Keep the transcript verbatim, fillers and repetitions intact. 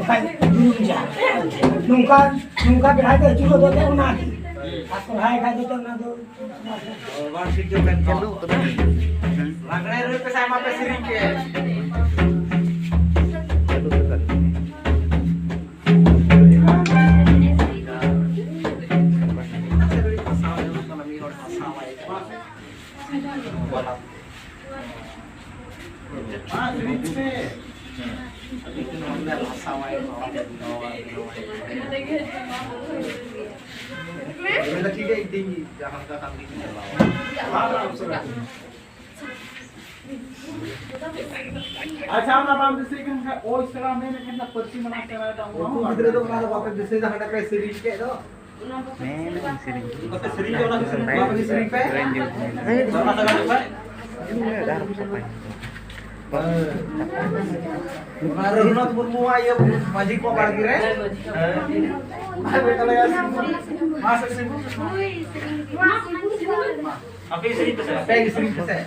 ᱠᱷᱟᱡ ᱡᱩᱞᱩᱢ ᱡᱟ᱾ ᱱᱚᱝᱠᱟ, ᱱᱚᱝᱠᱟ ᱵᱮᱲᱦᱟᱭ ᱛᱮ ᱟᱹᱪᱩᱨᱚᱜ ᱫᱚ ᱚᱱᱟ ᱜᱮ᱾ ᱟᱨ ᱥᱚᱨᱦᱟᱭ ᱠᱷᱟᱡ ᱫᱚ ᱚᱱᱟ ᱫᱚ ᱞᱟᱜᱽᱲᱮ ᱨᱩ ᱯᱮ ᱥᱮ ᱟᱭᱢᱟ ᱯᱮ ᱥᱮᱨᱮᱧ ᱠᱮᱫ᱾ ᱟᱪᱪᱷᱟ, ᱚᱱᱟ ᱵᱟᱢ ᱫᱤᱥᱟᱹᱭ ᱠᱟᱱ ᱠᱷᱟᱱ, ᱳᱭ ᱥᱮᱬᱟ ᱢᱮᱱᱮᱫ ᱠᱟᱱ ᱠᱷᱟᱱ, ᱯᱟᱹᱨᱥᱤ ᱢᱟᱲᱟᱝ ᱥᱮᱬᱟᱭ ᱛᱟᱢ, ᱩᱱᱠᱩ ᱜᱤᱫᱽᱨᱟᱹ ᱫᱚ ᱚᱱᱟ ᱫᱚ ᱵᱟᱯᱮ ᱫᱤᱥᱟᱹᱭ ᱫᱟ, ᱦᱟᱸᱰᱮ ᱯᱮ ᱥᱮᱨᱮᱧ ᱠᱮᱫ ᱫᱚ᱾ ᱢᱮᱱᱮᱫ ᱟᱹᱧ ᱥᱮᱨᱮᱧ᱾ ᱵᱟᱯᱮ ᱥᱮᱨᱮᱧ ᱠᱮᱫ, ᱚᱱᱟ ᱫᱚ ᱥᱮᱨᱮᱧ, ᱵᱟᱯᱮ ᱥᱮᱨᱮᱧ ᱯᱮ᱾ ᱚᱱᱟ ᱨᱚᱜᱷᱩᱱᱟᱛᱷ ᱢᱩᱨᱢᱩᱣᱟᱜ ᱤᱭᱟᱹ ᱢᱟᱹᱡᱷᱤ ᱠᱚ ᱵᱟᱲᱜᱮ ᱨᱮ᱾ ᱟᱨ ᱢᱤᱫ ᱛᱟᱞᱮ ᱥᱤᱢᱵᱩᱞ᱾ ᱢᱟ ᱥᱮ ᱥᱤᱢᱵᱩᱞ᱾ ᱟᱯᱮ ᱥᱮᱨᱮᱧ ᱯᱮᱥᱮ᱾ ᱟᱯᱮ ᱜᱮ ᱥᱮᱨᱮᱧ ᱯᱮᱥᱮ᱾